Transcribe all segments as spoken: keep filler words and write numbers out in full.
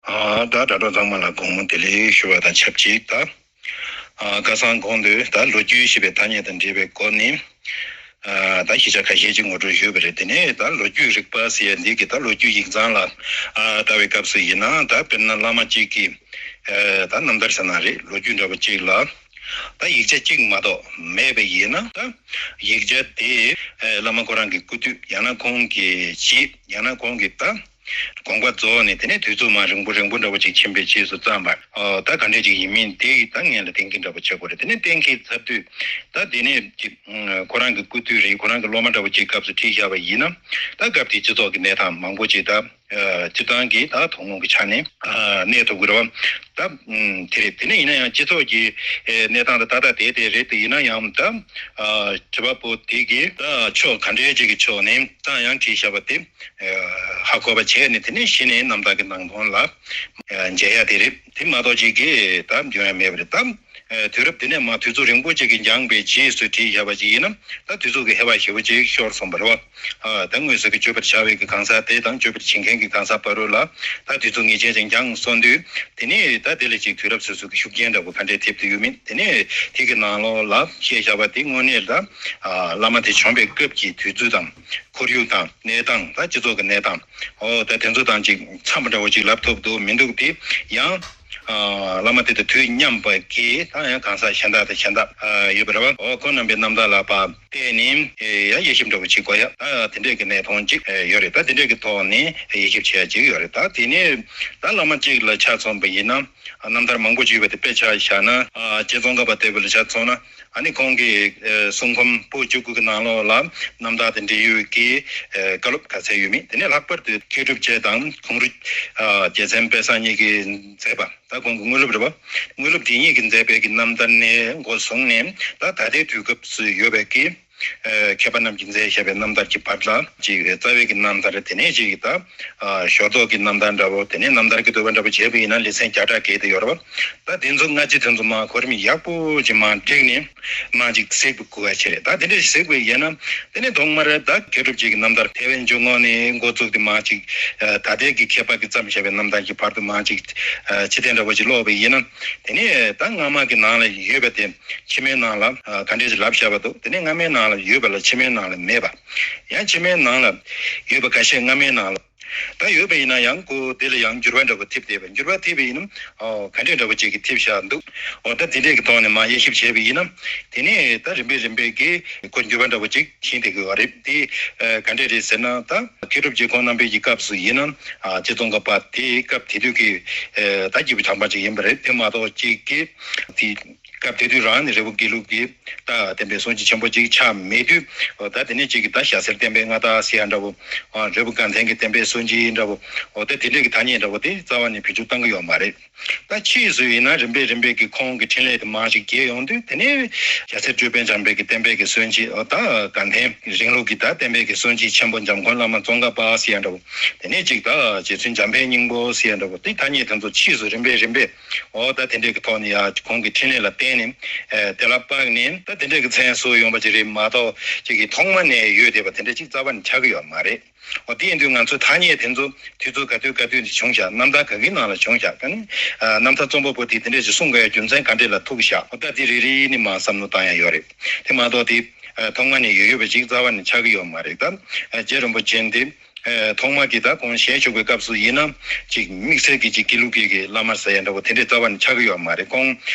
ཨ་ད་དྲ་གྲོགས་ཚང་མ་ལ་དགོང་མོ་བདེ་ལེགས་ཞུ་བ་དང་ཆབས་ཅིག་ད་ཨ་ཁ་སང་གོང་དུ་ད་ལོ་རྒྱུས་ཞེས་པའི་ཐ་སྙད་དང་འབྲེལ་བའི་སྐོར་ནས་ཨ་ད་ཤེས་བྱ་ཁ་ཤས་ཅིག་ངོ་སྤྲོད་ཞུས་པ་རེད། དེ་ནས་ད་ལོ་རྒྱུས་རིག་པ་ཟེར་ཡ་འདི་གི་ད་ལོ་རྒྱུས་ཡིག་ཚང་ལ་ཨ་ལྟ་བའི་སྐབས་སུ་ཡིན་ན་ད་དཔེར་ན་བླ་མ་གཅིག་གིས་ཨ་ད་རྣམ་ཐར་ཟེར་ན་རེད། ལོ་རྒྱུས་འདྲ་པོ་གཅིག་ལ་ད་ཡིག་ཆ་གཅིག་མ་གཏོགས་མེད་པ་ཡིན་ན་ད་ཡིག་ཆ་དེ་ཨ་བླ་མ་ཁོ་རང་གི་སྐུ་དུས་ཡང་ན་ཁོང་གི་རྗེས་ཡང་ན་ཁོང་གི་ད་དགོངས་པ་རྫོགས་ནས་དེ་ནས་དུས་ཚོད་མ་རིང་པོ་རིང་པོ་འདྲ་པོ་ཅིག་ཕྱིན་པའི་རྗེས་སུ་བརྩམས་པ། ཨོ་ད་ག་འདྲས་ཅིག་ཡིན་མིན་དེ་ད་ངེད་ལ་གཏན་འཁེལ་འདྲ་པོ་བྱེད་དགོས་རེད། དེ་ནས་གཏན་འཁེལ་ཚར་དུས་ད་དེ་ནས་ཅིག་ཁོ་རང་གི་སྐུ་དུས་རེད། ཁོ་རང་གི་སློབ་མ་འདྲ་པོ་ཅིག་སྐབས་སུ་ཁྲིད་བཞག་པ་ཡིན་ན་ད་སྐབས་དེའི་སྤྱི་ཚོགས་ཀྱི་གནས་སྟངས་མང་པོ་ཅིག་ད་སྤྱིར་བཏང་གི་ད་དོ་དགོང་གི་ཆ་ནས་གནས་ཐུབ་ཀྱི་རེད་བ། ད་དེ་རེད། དེ་ནས་ཡིན་ན་ཡང་སྤྱི་ཚོགས་ཀྱི་གནས་སྟངས་ད་ད་ལྟ་དེ་དེ་རེད། དེ་ཡིན་ན་ཡང་ད་བྱེད་པ་པོ་དེ་གི་ད་ཕྱོགས་ག་འདྲས་ཅིག་གི་ཕྱོགས་ནས་ད་ཡང་ཁྲིད་བཞག་པ་དེ། ཧ་གོ་བ་བྱས་ནས་དེ་ནས་གཞི་ནས་རྣམ་ཐར་གྱི་ནང་དོན་ལ་མཇལ་ཡ་དེ་རེད། དེ་མ་གཏོགས་ཅིག་གིས་ད་འབྱུང་ཡ་མེད་པ་རེད། ད་དུས་རབས་དེ་ནས་མ་དུས་ཚོད་རིང་པོ་ཅིག་གི་འགྱངས་པའི་རྗེས་སུ་བྲིས་བཞག་པ་ཅིག་ཡིན་ན་ད་དུས་ཚོད་ཀྱི་ཧེ་བག་ཞེ་པོ་ཅིག་ཤོར་སོང་བ་རེད་བ། ད་དངོས་སུ་གི་བརྗོད་པར་བྱ་བའི་གི་གང་ཟག་དེ་དང་བརྗོད་པར་བྱེད་མཁན་གྱི་གང་ཟག་བར་རུ་ལ་ད་དུས་ཚོད་ངེས་ཅན་ཅིག་འགྱངས་སོང་དུས་དེ་ནས་ད་དེ་ལ་ཅིག་དུས་རབས་སོ་སོ་གི་ཤུགས་རྐྱེན་འདྲ་པོ་ག་འདྲས་ཐེབས་ཏེ་ཡོད་མིན། དེ་ནས་དེ་གི་ནང་ལོགས་ལ་བཤད་བཞག་པ་དེ་དངོས་གནས་ད་བླ་མ་དེ་བྱོན་པའི་སྐབས་ཀྱི་དུས་ཚོད་དང་། ཁོར་ཡུག་དང་གནས་སྟངས་ད་སྤྱི་ཚོགས་ཀྱི་གནས་སྟངས་ཨོ་ད་དེ་ཚོ་དང་ཅིག་འཚམས་པ་འདྲ་བོ་ཅིག་ལབ་ཐུབ་འདུག་མི་འདུག་དེ་ཡང་བླ་མ་དེ་དང་དུས་མཉམ་པ་གི་ད་ཡང་གང་ཟག་གཞན་དག་དང་གཞན་དག་ཡོད་པ་རེད་བ། ཨོ་ཁོང་རྣམ་པའི་རྣམ་ཐར་ལ་ཕར་བལྟས་ནས་ཡ་དབྱེ་ཞིབ་འདྲ་བོ་ཅིག་དགོས་ཡ་ད་དེ་འདྲས་ཀྱི་གནས་སྟངས་ཅིག་ཡོད་རེད། ད་དེ་འདྲས་ཀྱི་ཐོག་ནས་དབྱེ་ཞིབ་བྱེད་ཡ་ཅིག་ཡོད་རེད། ད་དེ་ནས་ད་བླ་མ་གཅིག་ལ་ཆ་མཚོན་པ་ཡིན་ན་རྣམ་ཐར་མང་པོ་ཅིག་ཡོད་པ་དེ་དཔེ་ཆ་བཞག་ན་རྗེ་ཙོང་ཁ་པ་ལྟ་བུ་ལ་ཆ་མཚོན་ན། ཨ་ནི་ཁོང་གི་གསུང་འབུམ་པོད་བཅུ་དགུ་གི་ནང་ལོགས་ལ་རྣམ་ཐར་དང་འབྲེལ་ཡོད་ཀྱི་བཀའ་སློབ་ག་ཚད་ཡོད་མེད། དེ་ནས་ལྷག་པར་དུ་མཁས་གྲུབ་རྗེ་དང་གུང་རུ་རྗེ་བཙུན་དཔལ་བཟང་གཉིས་ཀྱིས་མཛད་པ་ད་ཁོང་གི་དངོས་སློབ་རེད་བ། དངོས་སློབ་དེ་གཉིས་ཀྱིས་མཛད་པའི་གི་རྣམ་ཐར་ནས་འགོ་བཟུང་ནས་ད་ད་ལྟའི་དུས་སྐབས་སུ་ཡོད་པའི་གི་མཁས་པ་རྣམས་ཀྱིས་མཛད་བཞག་པའི་རྣམ་ཐར་གྱི་བར་ལ་ཅིག་རྩ་བའི་གི་རྣམ་ཐར། དེ་ནས་ཅིག་ད་ཞོར་ཐོག་གི་རྣམ་ཐར་འདྲ་བོ། དེ་ནས་རྣམ་ཐར་གྱི་བསྡུས་པ་འདྲ་བོ་བྱས་པ་ཡིན་ན་ལེ་ཚན་བརྒྱ་ཕྲག་བརྒལ་ཏེ་ཡོད་རེད་བ། ད་དེ་ཚོ་སྔ་ཕྱི་དེ་ཚོ་མར་གོ་རིམ་ཡག་པོ་ཅིག་མར་བསྒྲིགས་ནས་མར་ཅིག་གཟིགས་པའི་དགོས་པ་ཅིག་རེད། ད་དེ་འདྲ་ཞིག་གཟིགས་པ་ཡིན་ན་དེ་ནས་ཐོག་མར་ད་མཁས་གྲུབ་རྗེ་གི་རྣམ་ཐར་ཐེ་ཝན་འཇུག་ངོགས་ནས་འགོ་བཙུགས་ཏེ་མར་ཅིག་ད་ལྟའི་གི་མཁས་པ་གིས་བརྩམས་བཞག་པའི་རྣམ་ཐར་གྱི་བར་དུ་མར་ཅིག་ཕྱི་ཐེངས་འདྲ་བོ་ཅིག་ཀློག་པ་ཡིན་ན་དེ་ནས་ད་སྔ་མ་གི་ནང་ལ་ཡོད་པ་དེ་ཕྱི་མའི་ནང་ལ་ག་འདྲས་ཅིག་ལབ་བཞག་པ་འདུག་དེ་ནས་སྔ་མའི་ནང་ལ་ཡོད་པ་ལ་ཕྱི་མའི་ནང་ལ་མེད་པ། ཡང་ཕྱི་མའི་ནང་ལ་ཡོད་པ་ཁ་ཤས་སྔ་མའི་ནང་ལ། ད་ཡོད་པ་ཡིན་ན་ཡང་ཁོ་དེ་ལ་ཡང་འགྱུར་བ་འདྲ་པོ་ཐེབས་བསྡད་པ། འགྱུར་བ་ཐེབས་པ་ཡིན་ན་ཨོ་ག་འདྲས་འདྲ་པོ་ཅིག་གིས་ཐེབས་བཞག་འདུག་ཨོ་ད་དེ་འདྲས་ཀྱི་ཐོག་ནས་མར་དབྱེ་ཞིབ་བྱས་པ་ཡིན་ན་དེ་ནས་ད་རིམ་པས་རིམ་པས་ཀྱིས་ཁོ་འགྱུར་བ་འདྲ་པོ་ཅིག་ཕྱིན་བསྡད་ཀྱི་ཡོད་རེད། དེ་ག་འདྲས་རེད་ཟེར་ན་ད་མཁས་གྲུབ་རྗེ་ཁོང་རྣམ་པའི་གི་སྐབས་སུ་ཡིན་ན་རྗེ་ཙོང་ཁ་པ་དེ་སྐབས་དེ་དུས་ཀྱི་ད་སྐྱེས་བུ་དམ་པ་ཅིག་ཡིན་པ་རེད། དེ་མ་གཏོགས་ཅིག་གིས་དེ། སྐབས་དེ་དུས་རང་ནི་རི་བོ་དགེ་ལུགས་ཀྱི་ད་བསྟན་པའི་སྲོལ་འབྱེད་ཆེན་པོ་ཅིག་ཆགས་མེད་དུས་ད་དེ་ནས་ཅིག་གི་ད་ཞྭ་སེར་བསྟན་པའི་མངའ་བདག་ཟེར་ཡ་འདྲ་བོ། རི་བོ་དགའ་ལྡན་གྱི་བསྟན་པའི་སྲོལ་འབྱེད་འདྲ་བོ། འོ་ད་དེ་འདྲས་ཀྱི་ཐ་སྙད་འདྲ་བོ་དེ་རྩ་བ་ནས་བེད་སྤྱོད་གཏང་གི་ཡོད་མ་རེད། ད་ཕྱིས་སུ་ཡིན་ན་རིམ་པས་རིམ་པས་ཀྱི་ཁོང་གི་འཕྲིན་ལས་དེ་མར་ཅིག་རྒྱས་ཡོང་དུས་དེ་ནས་ཞྭ་སེར་སྤྲུལ་པའི་འཇམ་དཔལ་གྱི་བསྟན་པའི་གི་སྲོལ་འབྱེད། འོ་ད་དགའ་ལྡན་རིང་ལུགས་ཀྱི་ད་བསྟན་པའི་གི་སྲོལ་འབྱེད་ཆེན་པོ་འཇམ་མགོན་བླ་མ་ཙོང་ཁ་པ་ཟེར་ཡ་འདྲ་བོ། དེ་ནས་ཅིག་ད་རྗེ་བཙུན་འཇམ་དཔལ་སྙིང་པོ་ཟེར་ཡ་འདྲ་བོ་དེ་ཐ་སྙད་དེ་ཚོ་ཕྱིས་སུ་རིམ་པས་རིམ་པས། འོ་ད་དེ་འདྲས་ཀྱི་ཐོག་ནས་ཡ་ཁོང་གི་འཕྲིན་ལས་ལ་བརྟེན་ནས་ཨེ་དེ་ལ་དཔག་ནས་ད་དེ་འདྲས་ཀྱི་མཚན་གསོལ་ཡོང་བ་ཅིག་རེད་མ་གཏོགས་ཅིག་གི་ཐོག་མ་ནས་ཡོད་བསྡད་པ་དེ་འདྲས་ཅིག་རྩ་བ་ནས་ཆགས་ཀྱི་ཡོད་མ་རེད། འོ་དེ་ཡིན་དུས་ང་ཚོའི་ཐ་སྙད་དེ་ཚོ་དུས་ཚོད་ག་དུས་ག་དུས་ནས་བྱུང་བཞག་རྣམ་ཐར་ག་གི་ནང་ལ་བྱུང་བཞག་ག་ནི་ཨ་རྣམ་ཐར་རྩོམ་པ་པོ་དེས་དེ་འདྲས་ཅིག་གསུང་དགོས་ཡ་རྒྱུ་མཚན་ག་འདྲས་ལ་ཐུག་བཞག་འོ་ད་དེ་རེ་རེ་ནས་མར་བསམ་བློ་བཏང་ཡ་ཡོད་རེད། དེ་མ་གཏོགས་དེ་ཨ་ཐོག་མ་ནས་ཡོད་ཡོད་པ་ཅིག་རྩ་བ་ནས་ཆགས་ཀྱི་ཡོད་མ་རེད། ད་ཨ་རྗེ་རིན་པོ་ཆེ་འདི། ཨེ་ཐོག་མ་གི་ད་ཁོང་ཞལ་བཞུགས་པའི་སྐབས་སུ་ཡིན་ན་ཅིག་དམིགས་བསལ་གྱི་ཅིག་དགེ་ལུགས་ཀྱི་གི་བླ་མ་ཟེར་ཡ་འདྲ་བོ་དེ་འདྲའི་རྩ་བ་ནས་ཆགས་ཀྱི་ཡོད་མ་རེད། ཁོང་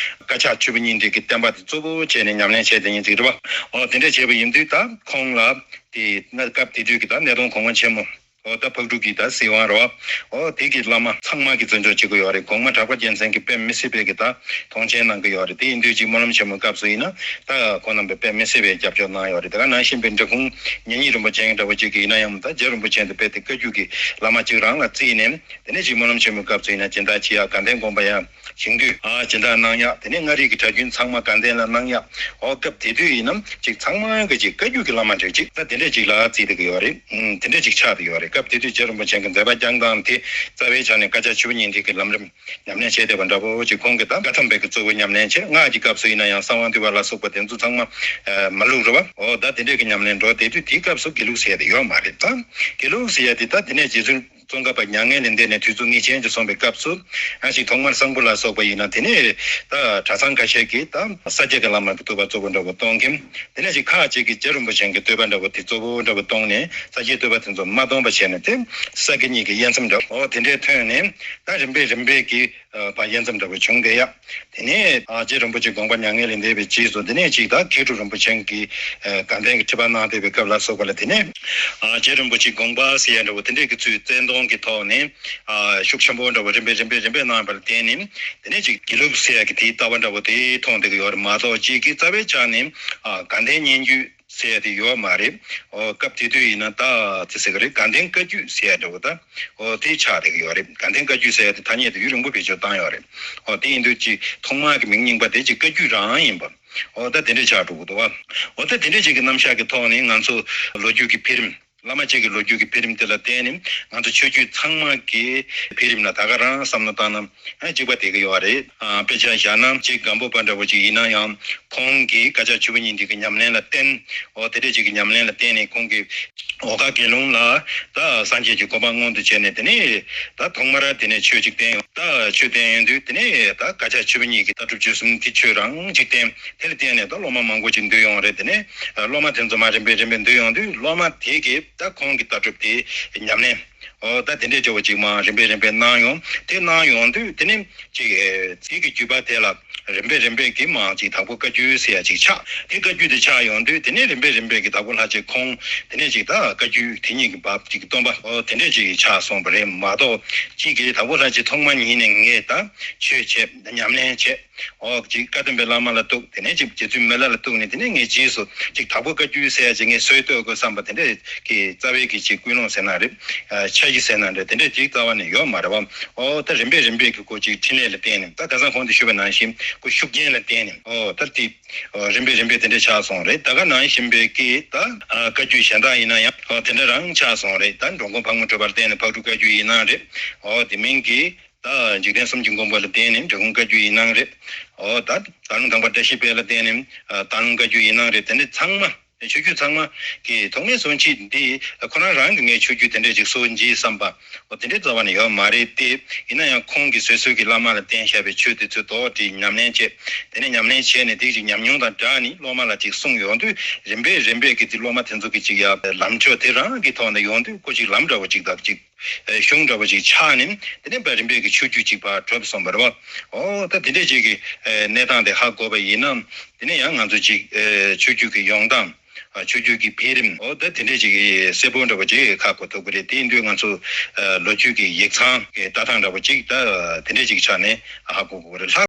བཀའ་ཕྱག་ཆུ་བོ་གཉིས་འདྲེས་ཀྱི་བསྟན་པ་དེ་གཙོ་བོ་བྱས་ནས་ཉམས་ལེན་བྱས་དེ་ཉིད་ཅིག་རེད་བ། འོ་དེ་འདྲ་བྱས་པ་ཡིན་དུས་ད་ཁོང་ལ་དེ་ང་སྐབས་དེ་དུས་ཀྱི་ད་གནས་སྟངས་གོང་མ་ཆེན་མོ་འོ་ད་ཕག་གྲུ་གི་ད་སྲིད་དབང་རེད་བ། འོ་དེ་གི་བླ་མ་ཚང་མ་གི་བརྩི་འཇོག་བྱེད་ཀྱི་ཡོད་རེད། གོང་མ་གྲགས་པ་རྒྱལ་མཚན་གྱི་དཔེ་མི་སྲིད་པའི་གི་ད་མཐོང་ཆེན་གནང་གི་ཡོད་རེད། དེ་ཡིན་དུས་ཅིག་སྨོན་ལམ་ཆེན་མོའི་སྐབས་སུ་ཡིན་ན་ད་ཁོང་རྣམ་པས་དཔེ་མི་སྲིད་པའི་རྒྱབ་སྐྱོར་གནང་ཡོད་རེད། དེ་ག་ནང་བཞིན་པའི་འབྲི་གུང་ཉེ་ཉིད་རིན་པོ་ཆེ་འདྲ་བོ་ཅིག་གིས་ཡིན་ན་ཡང་ད་རྗེ་རིན་པོ་ཆེ་འདི་དཔེ་དེ་བཀའ་བརྒྱུད་ཀྱི་བླ་མ་གཅིག་རང་ལ་བརྩིས་ནས་དེ་ནས་ཅིག་སྨོན་ལམ་ཆེན་མོའི་སྐབས་སུ་ཡིན་ན་སྦྱིན་བདག་བྱེད་ཡག་དགའ་ལྡན་དགོན་པ་ཡང་ཞིང་དུས་ཨ་སྦྱིན་བདག་གནང་ཡག་དེ་ནས་མངའ་རིས་ཀྱི་གྲྭ་རྒྱུན་ཚང་མ་དགའ་ལྡན་ལ་གནང་ཡག་འོ་སྐབས་དེ་དུས་ཡིན་ནམ་ཅིག་ཚང་མ་གི་ཅིག་བཀའ་བརྒྱུད་ཀྱི་བླ་མ་འདྲ་ཅིག་ད་དེ་འདྲས་ཅིག་ལ་བརྩིས་བསྡད་ཀྱི་ཡོད་རེད། ཨུམ་དེ་འདྲས་ཅིག་ཆགས་བསྡད་ཡོད་རེད། སྐབས་དེ་དུས་རྗེ་རིན་པོ་ཆེ་གི་མཛད་པ་བསྐྱངས་སྟངས་དེ་རྩ་བའི་ཆ་ནས་བཀའ་ཕྱག་ཆུ་བོ་གཉིས་འདྲེས་ཀྱི་ལམ་རིམ། ཉམས་ལེན་བྱས་བསྡད་པ་འདྲ་པོ་ཅིག་ཁོང་གིས་ད་བཀའ་ཐམ་པའི་གི་གཙོ་བོ་ཉམས་ལེན་བྱས། སྔགས་ཀྱི་སྐབས་སུ་ཡིན་ན་ཡང་གསང་བ་འདུས་པ་ལ་སོགས་པ་དེ་ཚོ་ཚང་མ་མ་ལུག་རེད་བ། འོ་ད་དེ་འདྲས་ཀྱི་ཉམས་ལེན་འགྲོ་བསྡད་དུས་དེའི་སྐབས་སུ་དགེ་ལུགས་ཟེར་ཡ་དེ་ཡོད་མ་རེད། ད་དགེ་ལུགས་ཟེར་ཡ་དེ་ད་དེ་ནས་རྗེ་བཙུན་ ཙོང་ཁ་པ་མྱ་ངན་ལས་འདས་ནས་དུས་ཚོད་ངེས་ཅན་ཅིག་སོང་བའི་སྐབས་སུ། ཡང་ཅིག་ཐོག་མར་གསང་ཕུ་ལ་སོགས་པ་ཡིན་ན། དེ་ནས་ད་གྲྭ་ཚང་ཁ་ཤས་ཀྱིས་ད་ས་སྐྱ་གི་བླ་མ་གི་ཐུབ་པ་གཙོ་བོ་འདྲ་བོ་གཏོང་མཁན། དེ་ནས་ཅིག་ཁ་ཅིག་གིས་རྗེ་རིན་པོ་ཆེ་གི་བསྟོད་པ་འདྲ་བོ་དེ་གཙོ་བོ་འདྲ་བོ་གཏོང་ནས། ས་སྐྱའི་བསྟོད་པ་དེ་ཚོ་མ་གཏོང་པ་བྱས་ནས། དེ་ས་སྐྱ་གཉིས་ཀྱི་དབྱེ་མཚམས་འདྲ་བོ་དེ་འདྲའི་ཐོན་ནས། ད་རིམ་པས་རིམ་པས་ཀྱི་ཨ་དབྱེ་མཚམས་འདྲ་བོ་བྱུང་བསྡད་ཡ། དེ་ནས་ཨ་རྗེ་རིན་པོ་ཆེ་དགོངས་པ་མྱ་ངན་ལས་འདས་པའི་རྗེས་སུ། དེ་ནས་ཅིག་ད་མཁས་གྲུབ་རིན་པོ་ཆེ་གིས་ཨ་དགའ་ལྡན་གྱི་ཁྲི་པ་གནང་བསྡད་པའི་སྐབས་ལ་སོགས་པ་ལ། དེ་ནས་ཨ་རྗེ་རིན་པོ་ཆེ་དགོངས་པ་ཟེར་ཡ་འདྲ་བོ་དེ་འདྲས་ཀྱི་ཚུལ་བཙན་གདོང་གི་ཐོག་ནས་ཨ་ཤུགས་ཆེན་པོ་འདྲ་བོ་རིམ་པས་རིམ་པས་རིམ་པས་གནང་བ་ལ་བརྟེན་ནས། དེ་ནས་ཅིག་དགེ་ལུགས་ཟེར་ཡ་གི་དེའི་ལྟ་བ་འདྲ་བོ་དེ་མཐོང་བསྡད་ཀྱི་ཡོད་རེད་མ་གཏོགས། ཅིག་གི་རྩ་བའི་ཆ་ནས་ཨ་དགའ་ལྡན་སྙན་བརྒྱུད་ཟེར་ཡ་དེ་ཡོད་མ་རེད། ཨོ་སྐབས་དེ་དུས་ཡིན་ན་ད་དེ་ཟེར་གི་རེད། དགའ་ལྡན་བཀའ་བརྒྱུད་ཟེར་ཡ་འདྲ་བོ་ད་ཨོ་དེ་ཆགས་བསྡད་ཀྱི་ཡོད་རེད། དགའ་ལྡན་བཀའ་བརྒྱུད་ཟེར་ཡ་དེ་ཐ་སྙད་དེ་ཡུན་རིང་པོ་བེད་སྤྱོད་བཏང་ཡོད་རེད། ཨོ་དེ་ཡིན་དུས་ཅིག་ཐོག་མར་གྱི་མིང་རྙིང་པ་དེ་ཅིག་བཀའ་བརྒྱུད་རང་ཡིན་པ། ཨོ་ད་དེ་འདྲས་ཆགས་འགྲོ་གི་འདུག་བ། ཨོ་ད་དེ་འདྲས་ཅིག་གི་རྣམ་གཞག་གི་ཐོག་ནས་ང་ཚོ་ལོ་རྒྱུས་ཀྱི་འཕེལ་རིམ། བླ་མ་གཅིག་གི་ལོ་རྒྱུས་ཀྱི་འཕེལ་རིམ་དེ་ལ་བརྟེན་ནས། ང་ཚོ་ཆོས་བརྒྱུད་ཚང་མ་གི་འཕེལ་རིམ་ལ་ད་ག་རང་བསམ་བློ་བཏང་ན་ཨ་གཅིག་པ་བསྡད་ཀྱི་ཡོད་རེད། ཨ་དཔེ་ཆ་བཞག་ན་ཅིག་སྒམ་པོ་པ་འདྲ་བོ་ཅིག་ཡིན་ན་ཡང་། ཁོང་གིས་བཀའ་ཕྱག་ཆུ་བོ་གཉིས་འདི་གི་ཉམས་ལེན་ལ་བརྟེན། ཨོ་དེ་འདྲས་ཅིག་གི་ཉམས་ལེན་ལ་བརྟེན་ནས། ཁོང་གིས་འོ་ཀ་དགེ་སློང་ལ་ད་སངས་རྒྱས་ཀྱི་གོ་འཕང་མངོན་དུ་བྱས་ནས། དེ་ནས་ད་ཐོག་མར་དེ་ནས་ཆོས་ཅིག་བསྟན་ཡོང་། ད་ཆོས་བསྟན་ཡོང་དུས་དེ་ནས་ད་བཀའ་ཕྱག་ཆུ་བོ་གཉིས་ཀྱི་ལྟ་གྲུབ་བརྗོད་གསུམ་དེ་ཆོས་རང་ཅིག་བསྟན། དེ་ལ་བརྟེན་ནས་ད་སློབ་མ་མང་པོ་ཅིག་འདུས་ཡོང་རེད། དེ་ནས་སློབ་མ་དེ་ཚོ་མར་རིམ་པས་རིམ་པས་འདུས་ཡོང་དུས། སློབ་མ་དེ་གིས་ད་ཁོང་གི་ལྟ་གྲུབ་དེ་ཉམས་ལེན། ཨོ་ད་དེ་འདྲས་བྱ་བ་ཅིག་མར་རིམ་པས་རིམ་པས་གནང་ཡོང་། དེ་གནང་ཡོང་དུས་དེ་ནས་ཅིག་ཨེ་དེ་གི་བརྒྱུད་པ་དེ་ལ་རིམ་པས་རིམ་པས་ཀྱིས་མར་ཅིག་དྭགས་པོ་བཀའ་བརྒྱུད་ཟེར་ཡ་ཅིག་ཆགས། དེ་བཀའ་བརྒྱུད་དེ་ཆགས་ཡོང་དུས་དེ་ནས་རིམ་པས་རིམ་པས་ཀྱིས་དྭགས་པོ་ལྷ་རྗེ་ཁོང་དེ་ནས་ཅིག་ད་བཀའ་བརྒྱུད་དེ་ཉིད་ཀྱི་བབས་ཅིག་སྟོན་པ། ཨོ་དེ་འདྲས་ཅིག་ཆགས་སོང་བ་རེད་མ་གཏོགས། གཅིག་གིས་དྭགས་པོ་ལྷ་རྗེ་ཐོག་མ་ཉིད་ནས་ངས་ད་ཆོས་བྱས། ཉམས་ལེན་བྱས། ཨོ་ཅིག་བཀའ་གདམས་པའི་བླ་མ་ལ་གཏུགས། དེ་ནས་ཅིག་རྗེ་བཙུན་མི་ལ་ལ་གཏུགས་ནས། དེ་ནས་ངས་རྗེས་སུ་ཅིག་དྭགས་པོ་བཀའ་བརྒྱུད་ཟེར་ཡ་ཅིག་ངས་སྲོལ་གཏོད་དགོས་བསམ་པ་དེ་འདྲས་ཀྱི་རྩ་བའི་གི་ཅིག་ཀུན་སློང་ཟེར་ན་རེད། ཨ་འཆར་གཞི་ཟེར་ན་རེད། དེ་འདྲས་ཅིག་རྩ་བ་ནས་ཡོད་མ་རེད་བ། ཨོ་ད་རིམ་པས་རིམ་པས་ཀྱི་ཁོ་ཅིག་འཕྲིན་ལས་ལ་བརྟེན་ནས། ད་ཁ་སང་གོང་དུ་ཞུས་པ་ནང་བཞིན་ཁོ་ཤུགས་རྐྱེན་ལ་བརྟེན་ནས། ཨོ་ད་དེ་ཨོ་རིམ་པས་རིམ་པས་དེ་འདྲས་ཆགས་སོང་རེད། ད་ག་ནང་བཞིན་པའི་གི་ད་ཨ་བཀའ་བརྒྱུད་གཞན་དག་ཡིན་ན་ཡང་ཨོ་དེ་འདྲ་རང་ཆགས་སོང་རེད། ད་འགྲོ་མགོན་ཕག་མོ་གྲུ་པ་ལ་བརྟེན་ནས་ཕག་གྲུ་བཀའ་བརྒྱུད་ཡིན་ན་རེད། ཨོ་དེ་མིན་གྱི་ད་འཇིག་རྟེན་གསུམ་གྱི་མགོན་པོ་ལ་བརྟེན་ནས་འབྲི་གུང་བཀའ་བརྒྱུད་ཡིན་ནའང་རེད། ཨོ་ད་སྟག་ལུང་ཐང་པ་བཀྲ་ཤིས་དཔལ་ལ་བརྟེན་ནས་ཨ་སྟག་ལུང་བཀའ་བརྒྱུད་ཡིན་ནའང་རེད། དེ་འདྲ་ཚང་མ་ཆོས་བརྒྱུད་ཚང་མ་གི་ཐོག་མའི་སོ་ཆེད་འདི་ཁོ་རང་རང་གི་ངས་ཆོས་བརྒྱུད་དེ་འདྲས་ཅིག་བཟོ་འཇིག་བསམ་པ་ཨོ་དེ་འདྲས་རྩ་བ་ནས་ཡོད་མ་རེད་དེ། ཡིན་ན་ཡང་ཁོང་གིས་སོ་སོའི་གི་བླ་མ་ལ་བསྟན་བཞག་པའི་ཆོས་དེ་ཚོ་དོགས་འདྲི་ཉམས་ལེན་བྱས། དེ་ནས་ཉམས་ལེན་བྱས་ནས་དེ་ཅིག་ཉམས་མྱོང་དང་སྦྲགས་ནས་སློབ་མ་ལ་ཅིག་གསུངས་ཡོང་དུས། རིམ་པས་རིམ་པས་ཀྱི་དེ་སློབ་མ་དེ་ཚོ་གི་ཅིག་ཡ་ལམ་གྲོགས་དེ་རང་གི་ཐོག་ནས་ཡོང་དུས། ཁོ་ཅིག་ལམ་འདྲ་བོ་ཅིག་དང་ཅིག་གཞུང་འདྲ་བོ་ཅིག་ཆགས་ནས། དེ་ནས་ཕར་རིམ་པས་ཀྱི་ཆོས་བརྒྱུད་ཅིག་ཕར་གྲུབ་སོང་བ་རེད་བ། ཨོ་ད་དེ་འདྲས་ཅིག་གི་གནས་སྟངས་དེ་ཧ་གོ་བ་ཡིན་ན། དེ་ནས་ཡང་ང་ཚོ་ཅིག་ཆོས་བརྒྱུད་ཀྱི་ཡོང་སྟངས། ཨ་ཆོས་བརྒྱུད་ཀྱི་འཕེལ་རིམ། ཨོ་ད་དེ་འདྲས་ཅིག་གསལ་པོ་འདྲ་བོ་ཅིག་ཧ་གོ་ཐུབ་ཀྱི་རེད། དེ་ཡིན་དུས་ང་ཚོ་ཨ་ལོ་རྒྱུས་ཀྱི་ཡིག་ཚང་གི་ལྟ་སྟངས་འདྲ་བོ་ཅིག་ད་དེ་འདྲས་ཅིག་ཆ་ནས་ཧ་གོ་དགོས་ཀྱི་རེད། ལྷག་